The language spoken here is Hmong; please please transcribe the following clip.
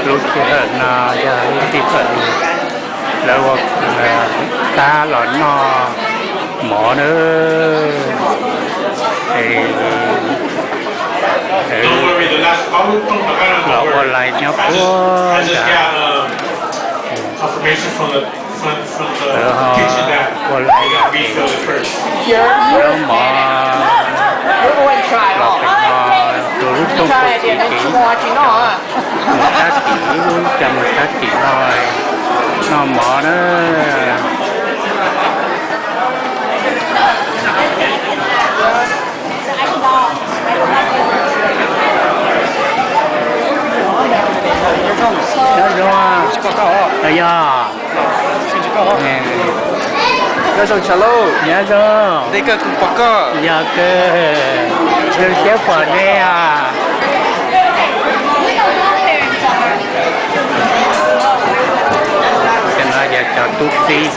Lub sij hawm no yog lub sij hawm lawv ua, tab los noj mov na. Los ua lais nyob puag nrad. Lawv ho ua lais los es noj mov los pem no, rau lub rooj puag tim tid. Mus sab tim, lub cov mus sab tim no, noj mov na. Nyob zoo, yog, nyob zoo, nyob zoo, yog kawg, zoo siab pom nej os. Cov no yog cov tub txib.